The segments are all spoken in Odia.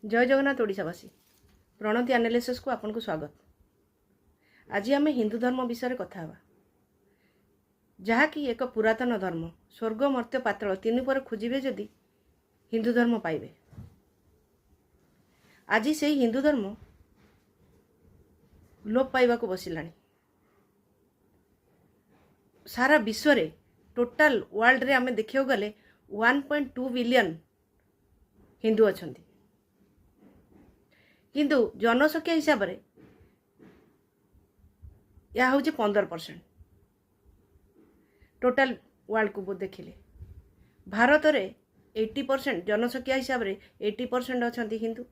ଜୟ ଜଗନ୍ନାଥ ଓଡ଼ିଶାବାସୀ, ପ୍ରଣତି ଆନାଲିସିସ୍କୁ ଆପଣଙ୍କୁ ସ୍ୱାଗତ। ଆଜି ଆମେ ହିନ୍ଦୁ ଧର୍ମ ବିଷୟରେ କଥା ହେବା, ଯାହାକି ଏକ ପୁରାତନ ଧର୍ମ। ସ୍ୱର୍ଗ, ମର୍ତ୍ତ୍ୟ, ପାତାଳ ତିନି ପରେ ଖୋଜିବେ ଯଦି ହିନ୍ଦୁ ଧର୍ମ ପାଇବେ। ଆଜି ସେଇ ହିନ୍ଦୁ ଧର୍ମ ଲୋପ ପାଇବାକୁ ବସିଲାଣି। ସାରା ବିଶ୍ୱରେ, ଟୋଟାଲ ୱାର୍ଲଡରେ ଆମେ ଦେଖିବାକୁ ଗଲେ 1.2 ବିଲିୟନ ହିନ୍ଦୁ ଅଛନ୍ତି। କିନ୍ତୁ ଜନସଂଖ୍ୟା ହିସାବରେ ଏହା ହେଉଛି 15% ଟୋଟାଲ ୱାର୍ଲଡକୁ ଦେଖିଲେ। ଭାରତରେ 80%, ଜନସଂଖ୍ୟା ହିସାବରେ 80% ଅଛନ୍ତି ହିନ୍ଦୁ।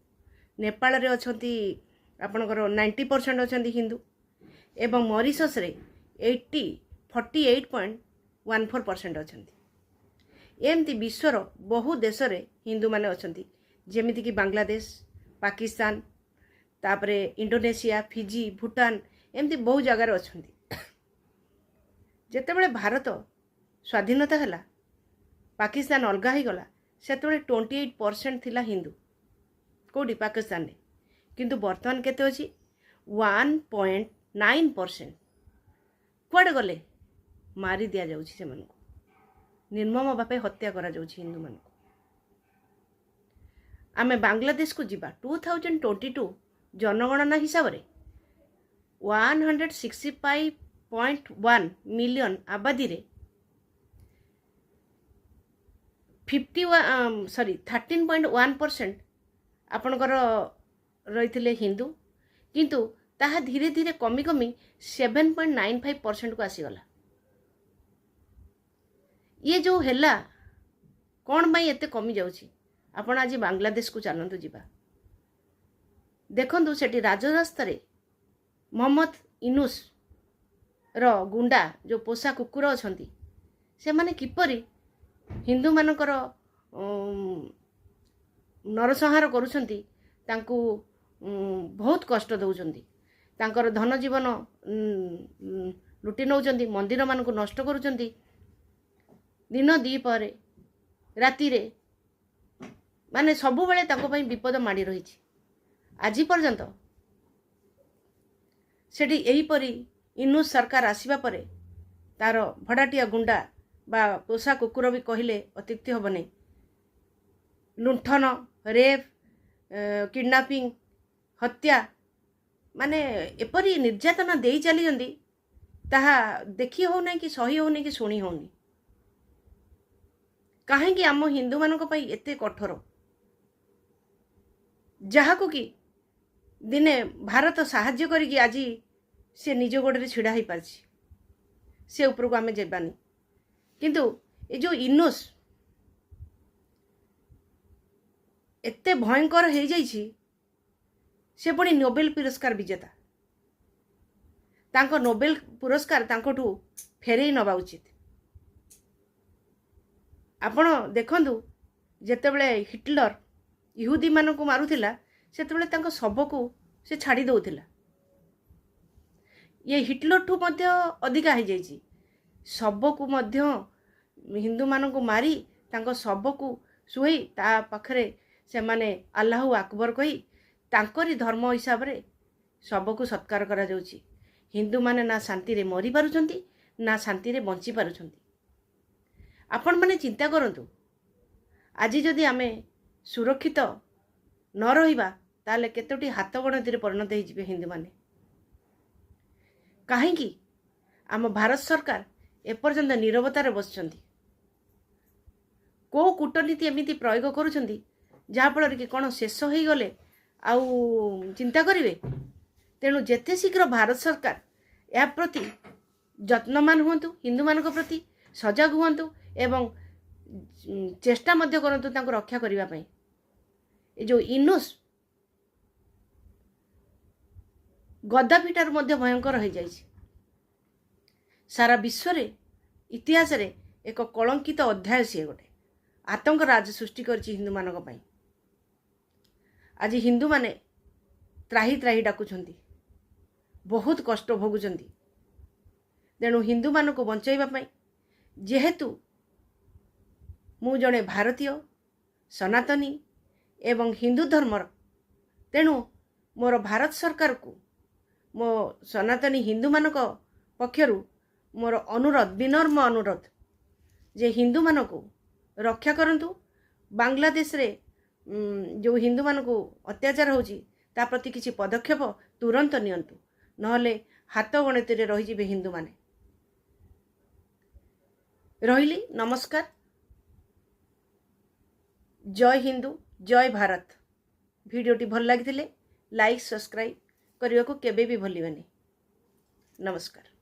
ନେପାଳରେ ଅଛନ୍ତି ଆପଣଙ୍କର 90% ଅଛନ୍ତି ହିନ୍ଦୁ ଏବଂ ମରିସସରେ 48.14% ଅଛନ୍ତି। ଏମିତି ବିଶ୍ୱର ବହୁ ଦେଶରେ ହିନ୍ଦୁମାନେ ଅଛନ୍ତି, ଯେମିତିକି ବାଂଲାଦେଶ, ପାକିସ୍ତାନ, ତାପରେ ଇଣ୍ଡୋନେସିଆ, ଫିଜି, ଭୁଟାନ, ଏମିତି ବହୁ ଜାଗାରେ ଅଛନ୍ତି। ଯେତେବେଳେ ଭାରତ ସ୍ୱାଧୀନତା ହେଲା, ପାକିସ୍ତାନ ଅଲଗା ହେଇଗଲା, ସେତେବେଳେ 28% ଥିଲା ହିନ୍ଦୁ। କେଉଁଠି? ପାକିସ୍ତାନରେ। କିନ୍ତୁ ବର୍ତ୍ତମାନ କେତେ ଅଛି? 1.9%। କୁଆଡ଼େ ଗଲେ? ମାରି ଦିଆଯାଉଛି ସେମାନଙ୍କୁ, ନିର୍ମମ ଭାବେ ହତ୍ୟା କରାଯାଉଛି ହିନ୍ଦୁମାନଙ୍କୁ। ଆମେ ବାଂଲାଦେଶକୁ ଯିବା। 2022 ଜନଗଣନା ହିସାବରେ 165.1 ମିଲିୟନ ଆବାଦୀରେ 51, sorry, 13.1% ଆପଣଙ୍କର ରହିଥିଲେ ହିନ୍ଦୁ। କିନ୍ତୁ ତାହା ଧୀରେ ଧୀରେ କମି କମି 7.95 ପରସେଣ୍ଟକୁ ଆସିଗଲା। ଇଏ ଯେଉଁ ହେଲା, କ'ଣ ପାଇଁ ଏତେ କମିଯାଉଛି? ଆପଣ ଆଜି ବାଂଲାଦେଶକୁ ଚାଲନ୍ତୁ ଯିବା। ଦେଖନ୍ତୁ, ସେଠି ରାଜରାସ୍ତାରେ ମହମ୍ମଦ ୟୁନୁସ୍ର ଗୁଣ୍ଡା, ଯେଉଁ ପୋଷା କୁକୁର ଅଛନ୍ତି, ସେମାନେ କିପରି ହିନ୍ଦୁମାନଙ୍କର ନରସଂହାର କରୁଛନ୍ତି, ତାଙ୍କୁ ବହୁତ କଷ୍ଟ ଦେଉଛନ୍ତି, ତାଙ୍କର ଧନ ଜୀବନ ଲୁଟି ନେଉଛନ୍ତି, ମନ୍ଦିରମାନଙ୍କୁ ନଷ୍ଟ କରୁଛନ୍ତି। ଦିନ ଦ୍ୱିପହରେ, ରାତିରେ, ମାନେ ସବୁବେଳେ ତାଙ୍କ ପାଇଁ ବିପଦ ମାଡ଼ି ରହିଛି। ଆଜି ପର୍ଯ୍ୟନ୍ତ ସେଠି ଏହିପରି ୟୁନୁସ୍ ସରକାର ଆସିବା ପରେ ତାର ଭଡ଼ାଟିଆ ଗୁଣ୍ଡା ବା ପୋଷା କୁକୁର ବି କହିଲେ ଅତ୍ୟୁକ୍ତି ହେବନି, ଲୁଣ୍ଠନ, ରେପ୍, କିଡ଼ନାପିଂ, ହତ୍ୟା, ମାନେ ଏପରି ନିର୍ଯାତନା ଦେଇ ଚାଲିଛନ୍ତି, ତାହା ଦେଖି ହେଉନାହିଁ କି ସହି ହେଉନି କି ଶୁଣି ହେଉନି। କାହିଁକି ଆମ ହିନ୍ଦୁମାନଙ୍କ ପାଇଁ ଏତେ କଠୋର, ଯାହାକୁ କି ଦିନେ ଭାରତ ସାହାଯ୍ୟ କରିକି ଆଜି ସେ ନିଜ ଗୋଡ଼ରେ ଛିଡ଼ା ହେଇପାରିଛି? ସେ ଉପରକୁ ଆମେ ଯିବାନି। କିନ୍ତୁ ଏ ଯେଉଁ ୟୁନୁସ୍ ଏତେ ଭୟଙ୍କର ହେଇଯାଇଛି, ସେ ପୁଣି ନୋବେଲ ପୁରସ୍କାର ବିଜେତା। ତାଙ୍କ ନୋବେଲ ପୁରସ୍କାର ତାଙ୍କଠୁ ଫେରେଇ ନେବା ଉଚିତ। ଆପଣ ଦେଖନ୍ତୁ, ଯେତେବେଳେ ହିଟଲର ଇହୁଦୀମାନଙ୍କୁ ମାରୁଥିଲା, ସେତେବେଳେ ତାଙ୍କ ଶବକୁ ସେ ଛାଡ଼ି ଦେଉଥିଲା। ଇଏ ହିଟଲରଠୁ ମଧ୍ୟ ଅଧିକା ହେଇଯାଇଛି। ଶବକୁ ମଧ୍ୟ, ହିନ୍ଦୁମାନଙ୍କୁ ମାରି ତାଙ୍କ ଶବକୁ ଶୁଏଇ ତା ପାଖରେ ସେମାନେ ଆଲ୍ଲାହୁ ଆକବର କହି ତାଙ୍କରି ଧର୍ମ ହିସାବରେ ଶବକୁ ସତ୍କାର କରାଯାଉଛି। ହିନ୍ଦୁମାନେ ନା ଶାନ୍ତିରେ ମରିପାରୁଛନ୍ତି, ନା ଶାନ୍ତିରେ ବଞ୍ଚି ପାରୁଛନ୍ତି। ଆପଣମାନେ ଚିନ୍ତା କରନ୍ତୁ, ଆଜି ଯଦି ଆମେ ସୁରକ୍ଷିତ ନ ରହିବା, ତାହେଲେ କେତୋଟି ହାତ ଗଣତିରେ ପରିଣତ ହେଇଯିବେ ହିନ୍ଦୁମାନେ। କାହିଁକି ଆମ ଭାରତ ସରକାର ଏପର୍ଯ୍ୟନ୍ତ ନିରବତାରେ ବସିଛନ୍ତି? କେଉଁ କୂଟନୀତି ଏମିତି ପ୍ରୟୋଗ କରୁଛନ୍ତି, ଯାହାଫଳରେ କି କ'ଣ ଶେଷ ହେଇଗଲେ ଆଉ ଚିନ୍ତା କରିବେ? ତେଣୁ ଯେତେ ଶୀଘ୍ର ଭାରତ ସରକାର ଏହା ପ୍ରତି ଯତ୍ନବାନ ହୁଅନ୍ତୁ, ହିନ୍ଦୁମାନଙ୍କ ପ୍ରତି ସଜାଗ ହୁଅନ୍ତୁ ଏବଂ ଚେଷ୍ଟା ମଧ୍ୟ କରନ୍ତୁ ତାଙ୍କୁ ରକ୍ଷା କରିବା ପାଇଁ। ଏ ଯେଉଁ ୟୁନୁସ୍ ଗଦାଫିଠାରୁ ମଧ୍ୟ ଭୟଙ୍କର ହେଇଯାଇଛି। ସାରା ବିଶ୍ୱରେ ଇତିହାସରେ ଏକ କଳଙ୍କିତ ଅଧ୍ୟାୟ। ସିଏ ଗୋଟେ ଆତଙ୍କ ରାଜ ସୃଷ୍ଟି କରିଛି ହିନ୍ଦୁମାନଙ୍କ ପାଇଁ। ଆଜି ହିନ୍ଦୁମାନେ ତ୍ରାହି ତ୍ରାହି ଡାକୁଛନ୍ତି, ବହୁତ କଷ୍ଟ ଭୋଗୁଛନ୍ତି। ତେଣୁ ହିନ୍ଦୁମାନଙ୍କୁ ବଞ୍ଚାଇବା ପାଇଁ, ଯେହେତୁ ମୁଁ ଜଣେ ଭାରତୀୟ ସନାତନୀ ଏବଂ ହିନ୍ଦୁ ଧର୍ମର ତେଣୁ ମୋର ଭାରତ ସରକାରକୁ ମୋ ସନାତନୀ ହିନ୍ଦୁମାନଙ୍କ ପକ୍ଷରୁ ମୋର ଅନୁରୋଧ, ବିନମ୍ର ଅନୁରୋଧ ଯେ ହିନ୍ଦୁମାନଙ୍କୁ ରକ୍ଷା କରନ୍ତୁ। ବାଂଲାଦେଶରେ ଯେଉଁ ହିନ୍ଦୁମାନଙ୍କୁ ଅତ୍ୟାଚାର ହେଉଛି, ତା ପ୍ରତି କିଛି ପଦକ୍ଷେପ ତୁରନ୍ତ ନିଅନ୍ତୁ, ନହେଲେ ହାତ ଗଣତିରେ ରହିଯିବେ ହିନ୍ଦୁମାନେ। ରହିଲି, ନମସ୍କାର। ଜୟ ହିନ୍ଦୁ, ଜୟ ଭାରତ। ଭିଡ଼ିଓଟି ଭଲ ଲାଗିଥିଲେ ଲାଇକ୍, ସବସ୍କ୍ରାଇବ୍ କରିବାକୁ କେବେ ବି ଭୁଲିବେନି। ନମସ୍କାର।